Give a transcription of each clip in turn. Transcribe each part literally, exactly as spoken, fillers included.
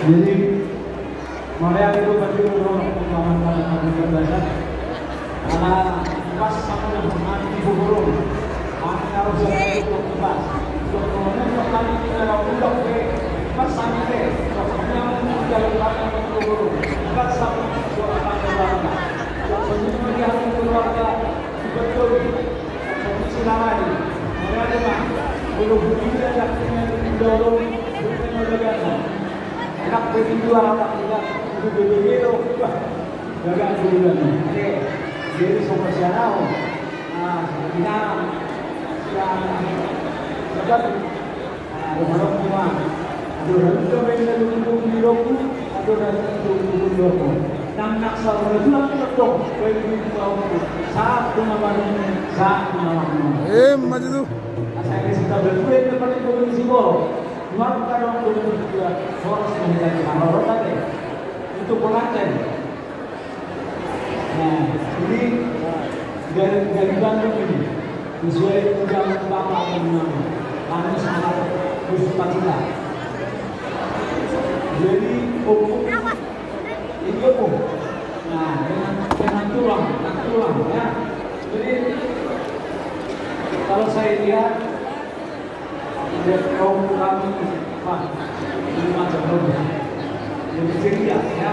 Jadi, mauliate do pajolo, teman-teman, teman-teman. Ala pas sama dengan mati burung. Mati harus ada itu pas. Untuk menentukan kita lalu udah ke pas sama deh. Pokoknya mau jalan bareng sama burung. Pas sama suara tangga bareng. Pokoknya dia harus keluarga. Betul. Komisi lalai. Mauliate ma. Molo bumi dia dak punya dorong, bukan mauliate. Enak begitu anak tidak. Itu beda-beda. Wah. Gagal dulu kan. Oke. Jadi sama siapa? Nah, seperti nah. Siapa? Siapa? Nah, rumah rumah. Aduh, lalu coba yang lalu dukung di roku, aduh, lalu dukung di roku. Nang nak sabar juga tetap, baik di bawah. Satu nama ini, satu nama ini. Eh, maju tu. Asal kita berdua yang depan itu berisi bol. Cuma bukan orang boleh berdua, harus menjadi orang tadi. Itu pengantin. Nah, ini dari, dari Bandung ini. Sesuai undang Bapak dan Mama. Kami sangat bersuka cita. Jadi, hukum ini hukum. Nah, dengan, dengan tulang, dengan tulang, ya. Jadi, kalau saya lihat, dia kaum kami, wah, ini macam roda. Jadi ceria, ya.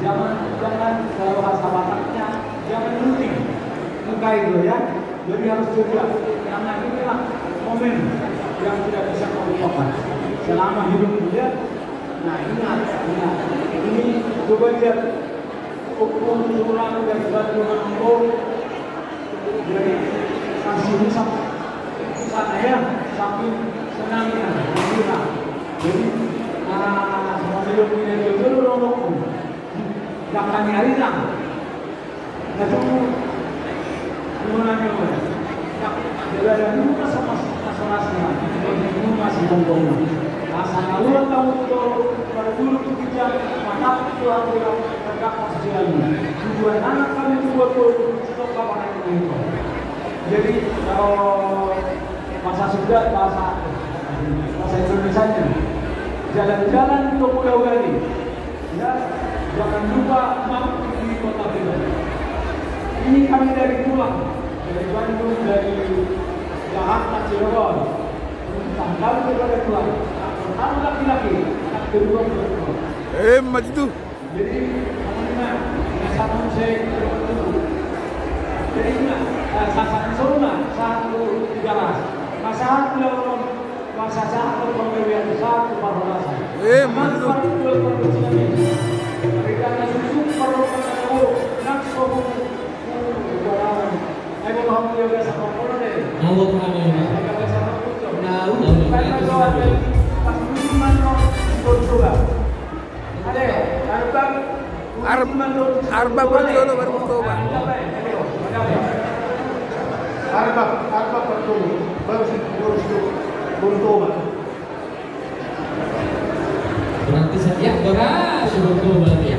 Jangan, jangan kalau bahasa Bataknya, jangan luting. Muka itu, ya. Jadi harus ceria. Karena inilah momen yang tidak bisa kau lupakan selama hidup dia. Nah, ingat, ingat. Ini coba lihat. Hukum tulang dari batu mangkok. Jadi, kasih rusak. Sana ya, saking senangnya, gembira. Jadi, nah, sama dia punya jodoh, rokok. Gak kami hari lah. Nah, tunggu. Gimana nih, Mas? Gak, gak ada lupa sama, sama rasanya. Ini masih bongbong. Nah, sana ulang tahun itu, pada dulu kita, mantap itu, aku yang tegak pas jalan. Tujuan anak kami itu buat gol, stop kapan itu. Jadi, kalau bahasa Sunda, bahasa, bahasa Indonesianya, jalan-jalan ke Pulau Bali, ya, jangan lupa mampir di Kota Bima. Ini kami dari tulang, dari Bandung, dari Jakarta, Cirebon. Tanggal kepada tulang, anak pertama laki-laki, anak kedua perempuan. Eh, maju tu. Jadi, sama dengan, ya, satu saya bertemu. Jadi, nah, eh, sasaran sona, satu tiga belas. Masa satu lawan, masa satu pemilihan satu parhorasan. Eh, mantap. Mantap, dua parhorasan ini. Mereka akan susuk parhorasan, nak sohong. Ayo, paham dia biasa, pokoknya deh. Ayo, paham ya. Biasa, pokoknya. Nah, udah, udah. Karena kalau ada pas musiman, no, ikut juga. Arba, arba parjolo baru Toba. Arba, arba parjolo baru Toba. Berarti setiap beras baru Toba ya.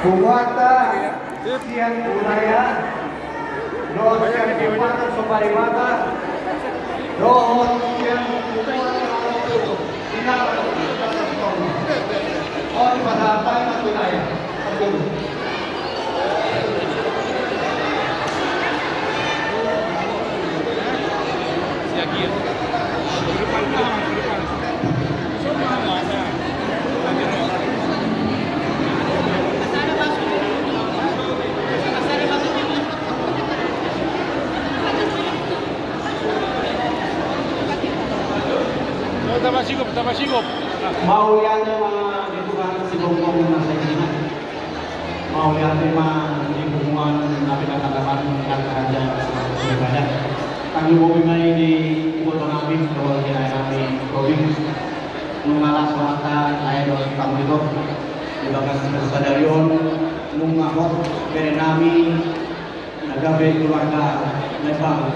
Punguanta sian Ulaya, dohot sian punguanta Somba Ribata, dohot sian punguanta Inang. On pasahat hami ma tu Ulaya. Tama sigop, tama sigop. Mauliate ma di Tuhan, sigop ma na saingan. Mauliate ma di punguan na pinatandahon ni raja Surabaya. Kami bobi ma i di iboto nami, dohot di lae nami Tobing. Nunga las rohanta, lae dohot hamu ito, di bagas sadari on, nunga hot bere nami na gabe keluarga lebar.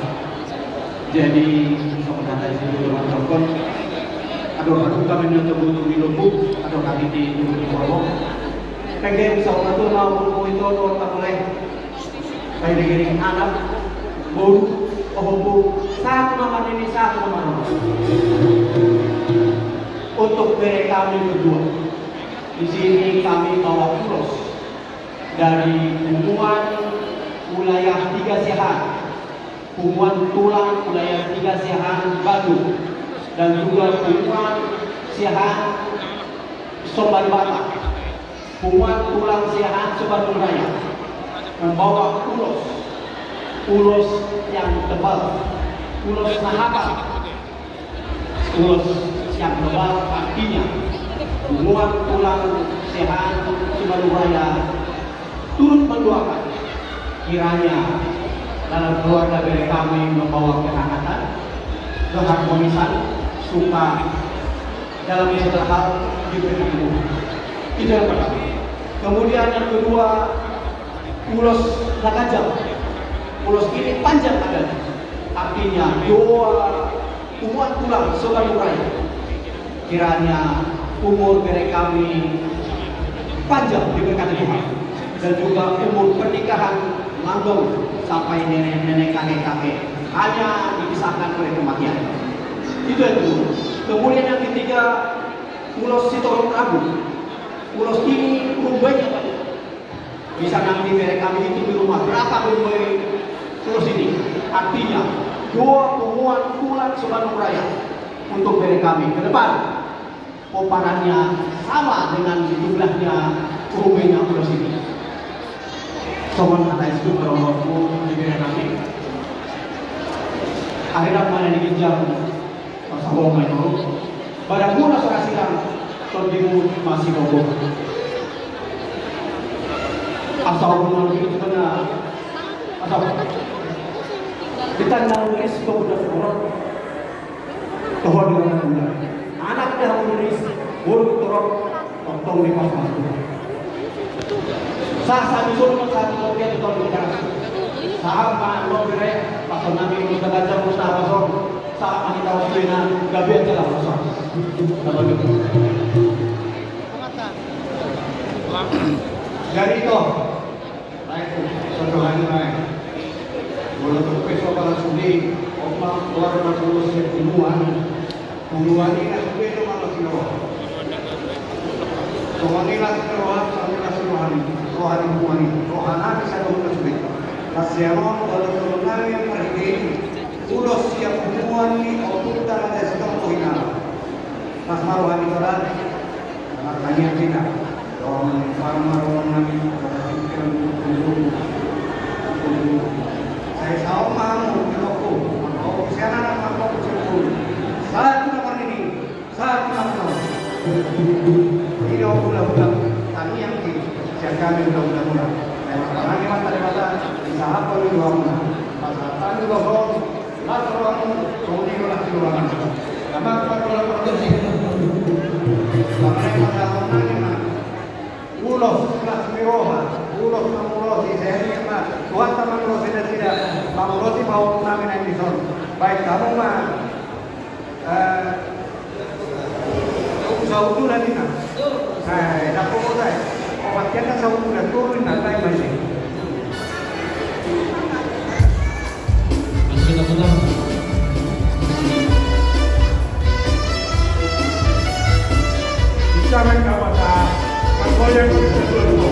Jadi songon hata i, sian na mandok on, adong haduka ma nian togu-togu di lombu, adong hatiti di lombu. Pengge saur matua ma umurmu ito dohot hamu lae. Bahen digiring anak, boru, pahompu, sahat ma marnini, sahat ma marnono. Untuk bere kami berdua, di sini kami bawa ulos dari punguan wilayah Tiga Siahaan, punguan tulang wilayah Tiga Siahaan Batu, dan juga punguan Siahaan Somba Ribata, punguan tulang Siahaan Sibandung Raya, membawa ulos, ulos yang tebal, ulos na hata. Ulos yang tebal artinya, punguan tulang Siahaan Sibandung Raya turut mendoakan kiranya dalam keluarga bere kami membawa kehangatan, keharmonisan, suka dalam segala hal diberkati Tuhan. Itu yang pertama. Kemudian yang kedua, ulos na ganjang. Ulos ini panjang adatnya. Artinya, doa punguan tulang Sibandung Raya. Kiranya umur bere kami panjang, diberkati Tuhan. Dan juga umur pernikahan langgeng sampai nenek-nenek, kakek-kakek. Hanya dipisahkan oleh kematian. Itu yang kedua. Kemudian yang ketiga, ulos sitorop rambu. Ulos ini rumbanya banyak. Bisa nanti bere kami hitung di rumah berapa rumbai ulos ini. Artinya, doa punguan tulang Sibandung Raya untuk bere kami ke depan, pomparannya sama dengan jumlahnya rumbainya ulos ini. Songon hata i, sian rohangku di bere nami. Arirang ma na di ginjang, pasahat ma i tu badanmuna, so ra sirang, tondimu ma sigogo. Asa on ma di ginjang, asa on. Di tangan na uli sigogo da sumorop. Toho di tangan na uli. Anak da uli, boru torop, tongtong di pas-pas. Sa, sa di solo, sa di solo, dia di tol di darat. Sa, ma, lo, bere, pason nami, lo, sa, gaja, lo, sa, pason. Sa, ma, kita, lo, bina, gabe aja lah, pason. Jadi itu, baik, satu hal lain. Molo tung pe so pala sude, on ma keluar na tulos sian punguan. Punguan i na sude do mala si roha. Songon i las ni roha, songon i las ni roha ni, roha ni punguan i. Roha nami sadongan na sude. Las sian on, molo songon nami marhite i, ulos sian punguan ni ompunta Raja Sitongko Hinalar. Las ma roha ni roha. Martangiang hita. Dohot parmarroan nami, dohot pikiran, sai saut ma hamu, dohot, dohot sian anak, dohot sian boru. Sahat tu na marnini, sahat tu na marnono. Didok hulahula, tangiang hita, sian hami hulahula muna. Sai martangiang ma hita di mata, disahat ma rohamuna. Pasahat hami roha, las rohamu, songon i do las ni rohana. Amang, parbola parbola. Pasahat nami ma. Ulos, las ni roha, ulos mangulosi, sai ma, Tuhanta mangulosi nasida, mangulosi pahompu nami na dison. Baen hamu ma, eh, usaha utulan i na. Eh, dapot usaha. Pakian na sabulan tolu na lain masih. Bisa main apa tak? Kan goyang bisa dulu.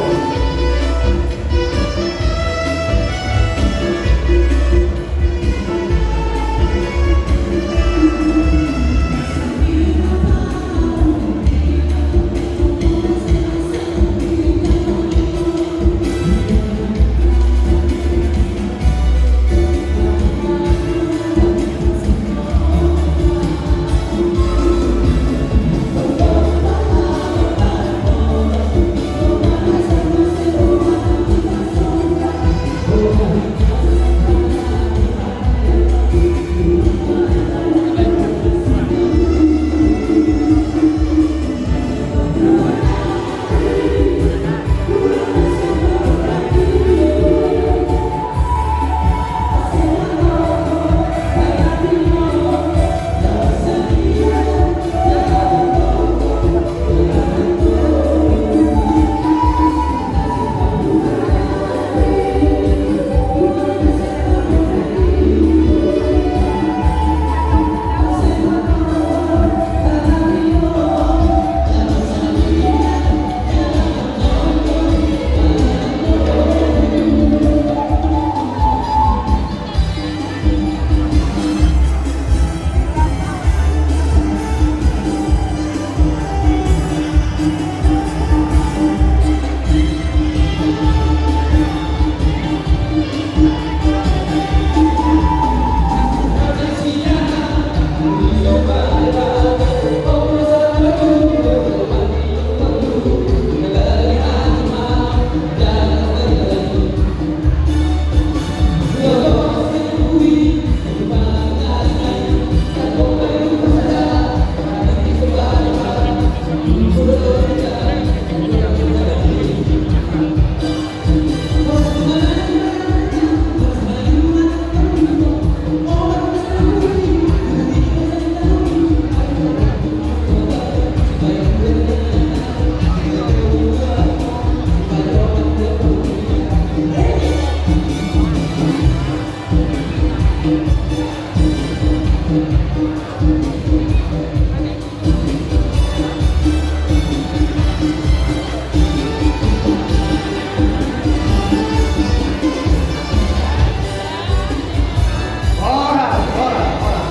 Horas, horas, horas.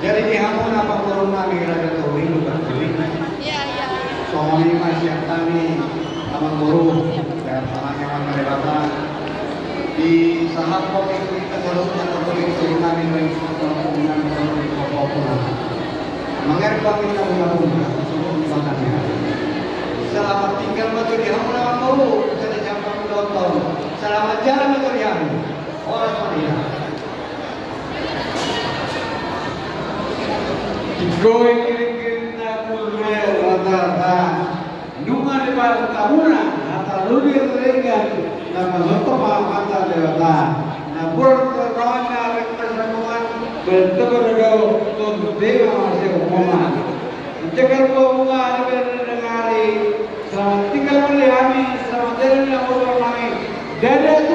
Jadi di hamu na pangurung nami Raja Toruing, Luka Toruing. Iya, iya. Songon i ma sian hami amangboru, dalam tangannya Amanta Debata. Di sahat pokok kita kalau kita perlu itu nami baik kita punya perlu kita punya. Mengerti kita punya punya, sungguh di belakangnya. Selamat tinggal ma tu di hamu na amangboru, kita jangka menonton. Selamat jalan ma tu di hamu. Horas ma di hamu. Ingkon i giring-giring na murme rata-rata. Nunga dipasahat hamuna hata lului ringan na manonton ma Amanta Debata. Na burju rohana, ringkot sambungan, bertemu do tontu deba masihapoman. Menjaga dua bunga di benda dengari. Selamat tinggal muli hami, selamat jalan yang usul nami. Dadah